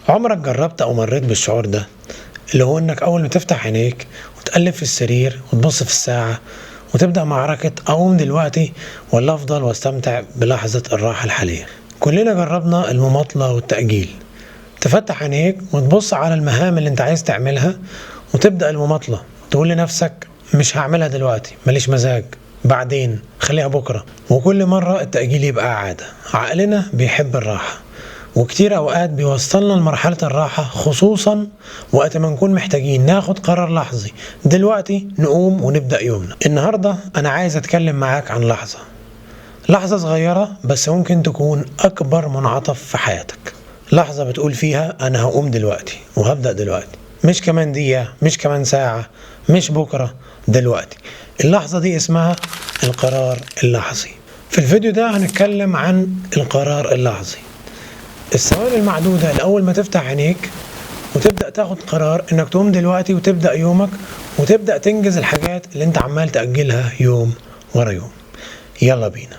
عمرك جربت او مريت بالشعور ده، اللي هو انك اول ما تفتح عينيك وتقلب في السرير وتبص في الساعة وتبدأ معركة اقوم دلوقتي ولا افضل واستمتع بلحظة الراحة الحالية؟ كلنا جربنا المماطلة والتأجيل. تفتح عينيك وتبص على المهام اللي انت عايز تعملها وتبدأ المماطلة، تقول لنفسك مش هعملها دلوقتي، ماليش مزاج، بعدين، خليها بكرة. وكل مرة التأجيل يبقى عادة. عقلنا بيحب الراحة، وكتير أوقات بيوصلنا لمرحلة الراحة، خصوصا وقت ما نكون محتاجين ناخد قرار لحظي دلوقتي نقوم ونبدأ يومنا. النهاردة أنا عايز أتكلم معاك عن لحظة، لحظة صغيرة بس ممكن تكون أكبر منعطف في حياتك. لحظة بتقول فيها أنا هقوم دلوقتي وهبدأ دلوقتي، مش كمان دقيقة، مش كمان ساعة، مش بكرة، دلوقتي. اللحظة دي اسمها القرار اللحظي. في الفيديو ده هنتكلم عن القرار اللحظي، الثواني المعدودة اللي أول ما تفتح عينيك وتبدأ تاخد قرار إنك تقوم دلوقتي وتبدأ يومك وتبدأ تنجز الحاجات اللي انت عمال تأجلها يوم ورا يوم. يلا بينا.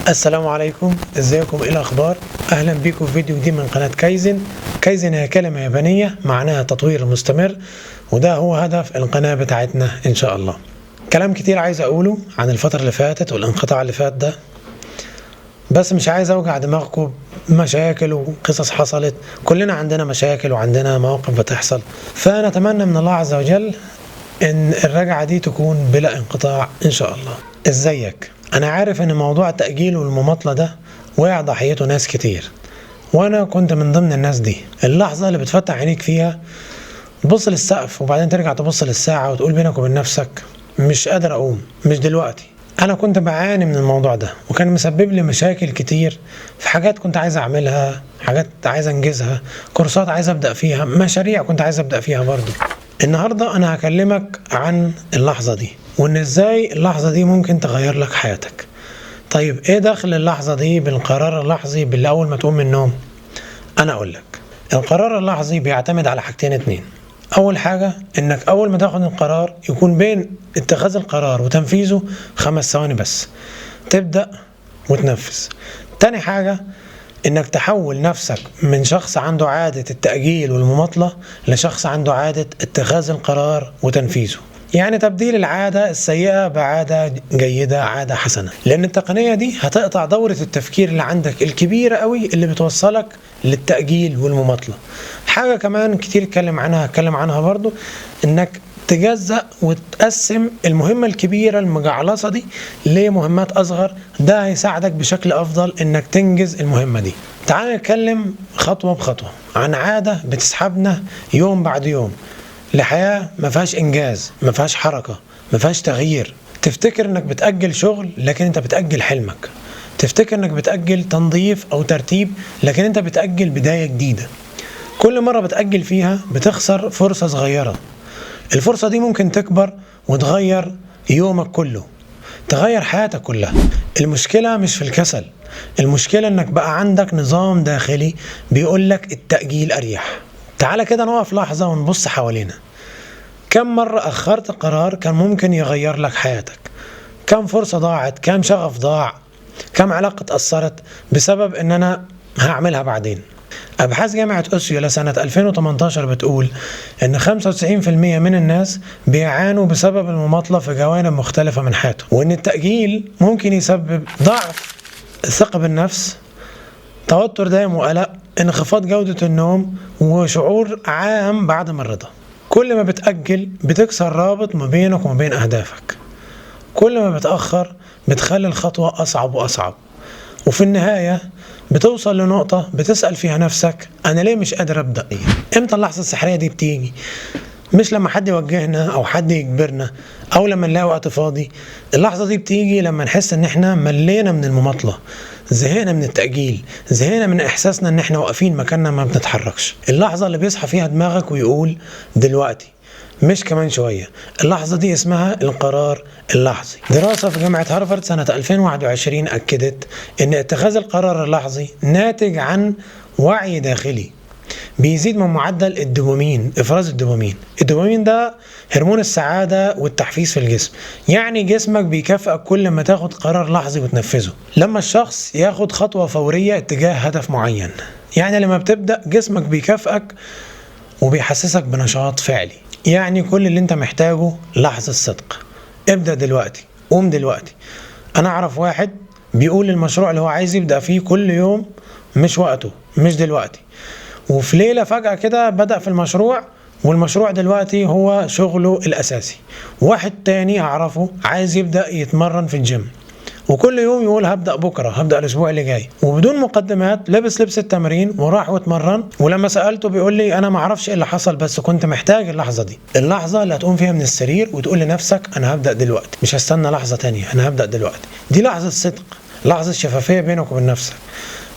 السلام عليكم، ازيكم، ايه الاخبار؟ اهلا بيكم في فيديو جديد من قناة كايزن. كايزن هي كلمة يابانية معناها تطوير مستمر، وده هو هدف القناة بتاعتنا ان شاء الله. كلام كتير عايز اقوله عن الفترة اللي فاتت والانقطاع اللي فات ده، بس مش عايز اوجع دماغكم بمشاكل وقصص حصلت. كلنا عندنا مشاكل وعندنا مواقف بتحصل، فنتمنى من الله عز وجل ان الرجعة دي تكون بلا انقطاع ان شاء الله. ازيك؟ انا عارف ان موضوع التأجيل والمماطلة ده وقع ضحيته ناس كتير، وانا كنت من ضمن الناس دي. اللحظة اللي بتفتح عينيك فيها تبص للسقف وبعدين ترجع تبص للساعة وتقول بينك وبين نفسك مش قادر اقوم، مش دلوقتي. انا كنت بعاني من الموضوع ده وكان مسبب لي مشاكل كتير في حاجات كنت عايز اعملها، حاجات عايز انجزها، كورسات عايز ابدأ فيها، مشاريع كنت عايز ابدأ فيها برضو. النهاردة انا هكلمك عن اللحظة دي، وان ازاي اللحظة دي ممكن تغير لك حياتك. طيب ايه دخل اللحظة دي بالقرار اللحظي باللي اول ما تقوم من النوم؟ انا اقول لك، القرار اللحظي بيعتمد على حاجتين اتنين. اول حاجة انك اول ما تاخد القرار يكون بين اتخاذ القرار وتنفيذه 5 ثواني بس، تبدأ وتنفذ. تاني حاجة انك تحول نفسك من شخص عنده عادة التأجيل والمماطلة لشخص عنده عادة اتخاذ القرار وتنفيذه. يعني تبديل العادة السيئة بعادة جيدة، عادة حسنة. لأن التقنية دي هتقطع دورة التفكير اللي عندك الكبيرة قوي اللي بتوصلك للتأجيل والمماطلة. حاجة كمان كتير اتكلم عنها برضو، انك تجزأ وتقسم المهمة الكبيرة المجعلصة دي لمهمات أصغر. ده هيساعدك بشكل أفضل انك تنجز المهمة دي. تعال نتكلم خطوة بخطوة عن عادة بتسحبنا يوم بعد يوم لحياة ما فيهاش إنجاز، ما فيهاش حركة، ما فيهاش تغيير. تفتكر إنك بتأجل شغل، لكن أنت بتأجل حلمك. تفتكر إنك بتأجل تنظيف أو ترتيب، لكن أنت بتأجل بداية جديدة. كل مرة بتأجل فيها بتخسر فرصة صغيرة. الفرصة دي ممكن تكبر وتغير يومك كله، تغير حياتك كلها. المشكلة مش في الكسل، المشكلة إنك بقى عندك نظام داخلي بيقولك التأجيل أريح. تعالى كده نقف لحظة ونبص حوالينا. كم مرة أخرت قرار كان ممكن يغير لك حياتك؟ كم فرصة ضاعت؟ كم شغف ضاع؟ كم علاقة تأثرت بسبب إن أنا هعملها بعدين؟ أبحاث جامعة أوسيو لسنة 2018 بتقول إن 95% من الناس بيعانوا بسبب المماطلة في جوانب مختلفة من حياتهم، وإن التأجيل ممكن يسبب ضعف الثقة بالنفس، توتر دائم وقلق، انخفاض جودة النوم، وشعور عام بعدم الرضا. كل ما بتأجل بتكسر رابط ما بينك وما بين أهدافك. كل ما بتأخر بتخلي الخطوة أصعب وأصعب، وفي النهاية بتوصل لنقطة بتسأل فيها نفسك أنا ليه مش قادر أبدأ؟ إمتى اللحظة السحرية دي بتيجي؟ مش لما حد يوجهنا أو حد يجبرنا أو لما نلاقي وقت فاضي. اللحظة دي بتيجي لما نحس إن إحنا ملينا من المماطلة، زهقنا من التأجيل، زهقنا من إحساسنا إن إحنا واقفين مكاننا ما بنتحركش. اللحظة اللي بيصحى فيها دماغك ويقول دلوقتي مش كمان شوية. اللحظة دي اسمها القرار اللحظي. دراسة في جامعة هارفارد سنة 2021 أكدت إن اتخاذ القرار اللحظي ناتج عن وعي داخلي. بيزيد من معدل الدوبامين، افراز الدوبامين. الدوبامين ده هرمون السعادة والتحفيز في الجسم، يعني جسمك بيكافئك كل ما تاخد قرار لحظي وتنفذه. لما الشخص ياخد خطوة فورية اتجاه هدف معين، يعني لما بتبدأ جسمك بيكافئك وبيحسسك بنشاط فعلي. يعني كل اللي انت محتاجه لحظة صدق. ابدأ دلوقتي، قوم دلوقتي. انا اعرف واحد بيقول المشروع اللي هو عايز يبدأ فيه كل يوم مش وقته، مش دلوقتي، وفي ليلة فجأة كده بدأ في المشروع، والمشروع دلوقتي هو شغله الأساسي. واحد تاني أعرفه عايز يبدأ يتمرن في الجيم، وكل يوم يقول هبدأ بكرة، هبدأ الأسبوع اللي جاي، وبدون مقدمات لبس لبس التمرين وراح واتمرن. ولما سألته بيقول لي أنا ما أعرفش إيه اللي حصل، بس كنت محتاج اللحظة دي، اللحظة اللي هتقوم فيها من السرير وتقول لنفسك أنا هبدأ دلوقتي، مش هستنى لحظة تانية، أنا هبدأ دلوقتي. دي لحظة صدق، لحظة شفافية بينك وبين نفسك،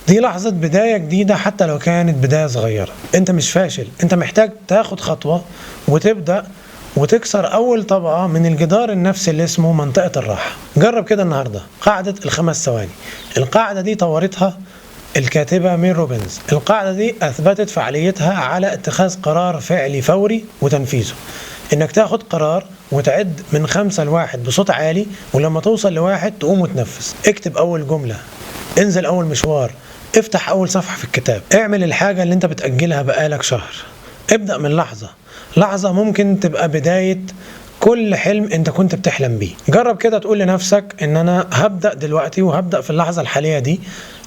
دي لحظة بداية جديدة حتى لو كانت بداية صغيرة. انت مش فاشل، انت محتاج تاخد خطوة وتبدأ وتكسر أول طبقة من الجدار النفسي اللي اسمه منطقة الراحة. جرب كده النهاردة قاعدة ال5 ثواني. القاعدة دي طورتها الكاتبة ميل روبنز. القاعدة دي أثبتت فعاليتها على اتخاذ قرار فعلي فوري وتنفيذه. إنك تاخد قرار وتعد من 5 ل1 بصوت عالي، ولما توصل ل1 تقوم وتنفذ. اكتب أول جملة، انزل أول مشوار، افتح أول صفحة في الكتاب، اعمل الحاجة اللي انت بتأجلها بقالك شهر. ابدأ من لحظة، لحظة ممكن تبقى بداية كل حلم انت كنت بتحلم بيه. جرب كده تقول لنفسك ان انا هبدأ دلوقتي، وهبدأ في اللحظة الحالية دي،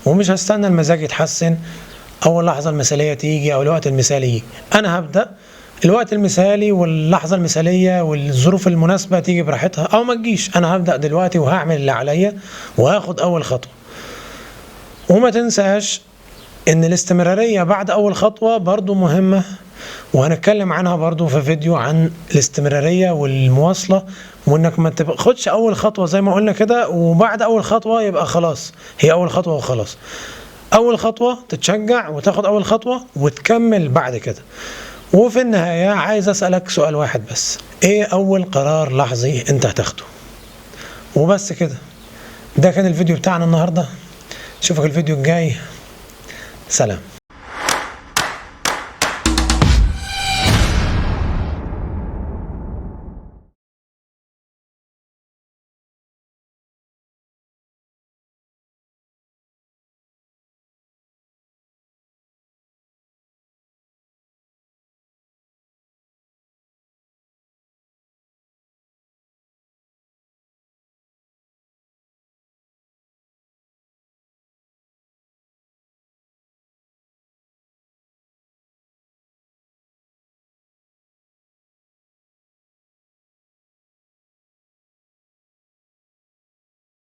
ومش هستنى المزاج يتحسن او اللحظة المثالية تيجي او الوقت المثالي يجي. انا هبدأ الوقت المثالي واللحظة المثالية والظروف المناسبة تيجي براحتها او ما تجيش. انا هبدأ دلوقتي وهعمل اللي عليا وهاخد اول خطوة. وما تنساش ان الاستمرارية بعد اول خطوة برضو مهمة، وهنتكلم عنها برضو في فيديو عن الاستمرارية والمواصلة، وانك ما تاخدش اول خطوة زي ما قلنا كده وبعد اول خطوة يبقى خلاص هي اول خطوة وخلاص. اول خطوة تتشجع وتاخد اول خطوة وتكمل بعد كده. وفي النهاية عايز اسألك سؤال واحد بس، ايه اول قرار لحظي انت هتاخده؟ وبس كده، ده كان الفيديو بتاعنا النهاردة. اشوفك الفيديو الجاي، سلام.